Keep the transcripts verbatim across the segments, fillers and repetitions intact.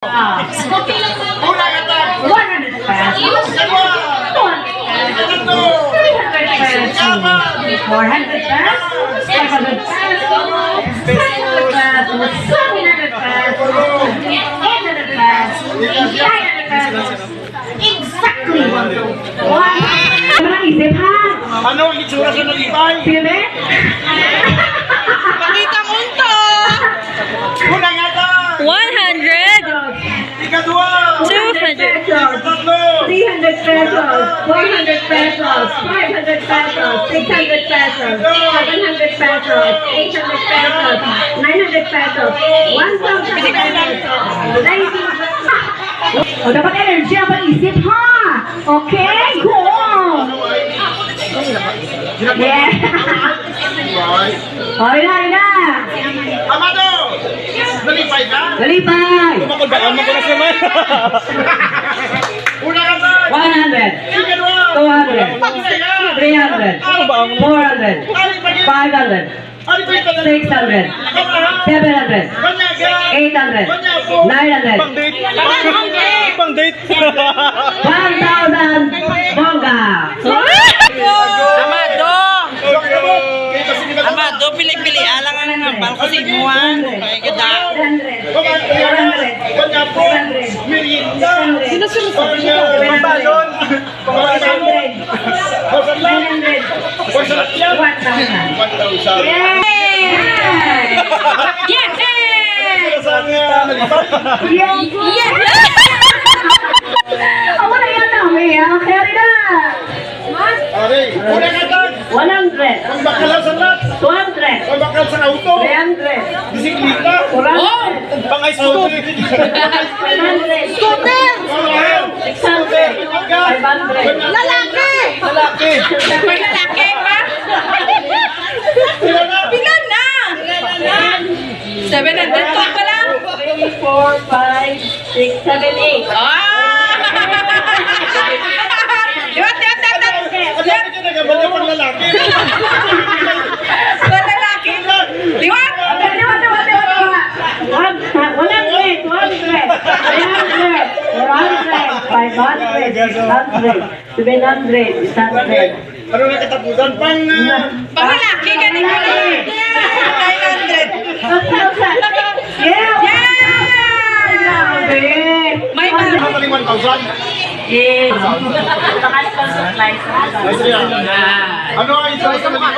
Ah. Una ka tag. One hundred pesos. Two hundred pesos. Three hundred pesos. Four hundred pesos. Five hundred pesos. Six hundred pesos. Seven hundred pesos. Eight hundred pesos. Nine hundred pesos. Exactly. One. Parang isip, ha? Ano ang itsura sa nalipay? Sige. Pakita mo to. Una nga tag. One hundred. Ikadua. Two hundred. Ikatlo. Three hundred pesos, four hundred pesos, five hundred pesos, six hundred pesos, seven hundred pesos, eight hundred pesos, nine hundred pesos, one thousand pesos. Thank you. O, dapat energy ang pag-isip, ha? Okay, go! Yeah. Ay. Ay, na, ay, na. Amado! Nalipay ka? Nalipay. Kumakabaan mo ko na siya, man. Una ka ba? One hundred. Ikaw, ah. Two hundred. Patay ka. Three hundred. Ano ba ang Four hundred. Nalipay ka. Five hundred. Six hundred, seven hundred, eight hundred, nine hundred, Pang date. Pang date. One thousand. Bongga. Amado! Amado, pili-pili. Alang, alang, ang palko si Juan. Ay, ganda. Three hundred, four hundred, five hundred, six hundred, seven hundred, Pambalon. One hundred. Nine hundred. One thousand. One thousand. Yay! Yes! Yes! Yes! Ako na yan, Nami, ah. Carry na. Are, una ka tag. One hundred. Ang bakal sa rat. Two hundred. Ang bakal sa auto. Three hundred. Bisikleta. Four hundred. Pang ice cream. Five hundred. Scooter. Six hundred. Five hundred. Lalaki. Lalaki. May lalaki pa? Pila na? Pila na? Seven hundred pa pala. Three, four, five, six, seven, eight. Ah! Liwat, liwat, liwat, liwat. Ano yung nagabalo pang lalaki? Pang lalaki. Liwat! Liwat, liwat, liwat, liwat. One, one hundred, two hundred, three hundred, four hundred, five hundred, six hundred, seven hundred, eight hundred. Ano na katapusan? Pang, ah, Pang lalaki, gani, gani. Nine hundred. One thousand. Yeah. Yeah. Grabe. May Ano ba? Pang one thousand? Yes. Ay, siya. Ano ang isa sa mga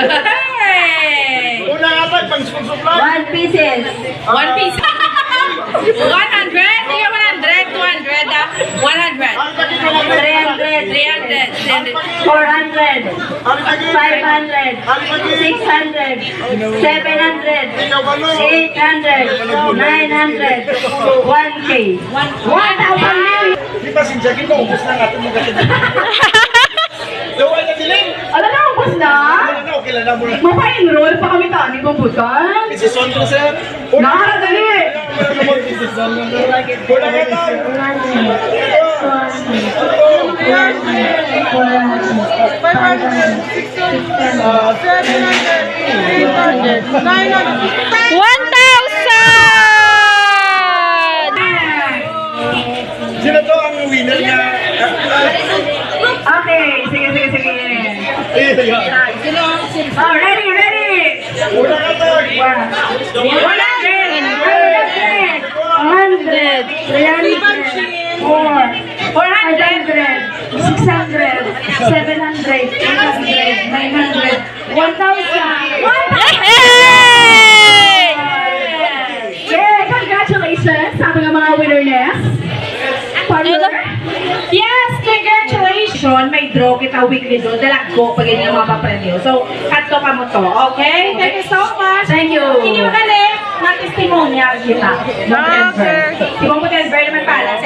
Hey! Una nga, pang school supply. One pieces. One piece. One hundred? Sige, one hundred, two hundred, ah. One hundred. Ang lagi ko lang. Three hundred. Three hundred, three hundred. Four hundred. Ang lagi. Five hundred. Ang lagi. Six hundred. Seven hundred. Ikaw, ano? Eight hundred. Nine hundred. One K. One thousand. Di ba si Jackie, maubos na natin mga Daw ay nabilin. Ala na, ubos na. Ano na, okay lang na muna. Mapa-enroll pa kami tani, kumputan. Isi-son ko, sir. Na, dali. Isi-son ko, sir. Wala ka na. Five hundred, six hundred, ah, seven hundred, eight hundred, nine hundred. One thousand! Sino to ang winner niya? Okay, sige, sige, sige. Ayun, yun. Oh, ready, ready. Una ka, Tag. One hundred, two hundred, three hundred, four hundred, six hundred, seven hundred, eight hundred, nine hundred, One thousand. One thousand. Hey! Yay! Congratulations sa ating mga winners. Partner? Yes, congratulations! May draw kita weekly doon. Dalagko pa ganyan mga papremyo. So, kadto ka mo to. Okay? Thank you so much. Thank you. Hindi mo galing. Mag-testimonial kita. Okay. Si Mong Denver naman pala.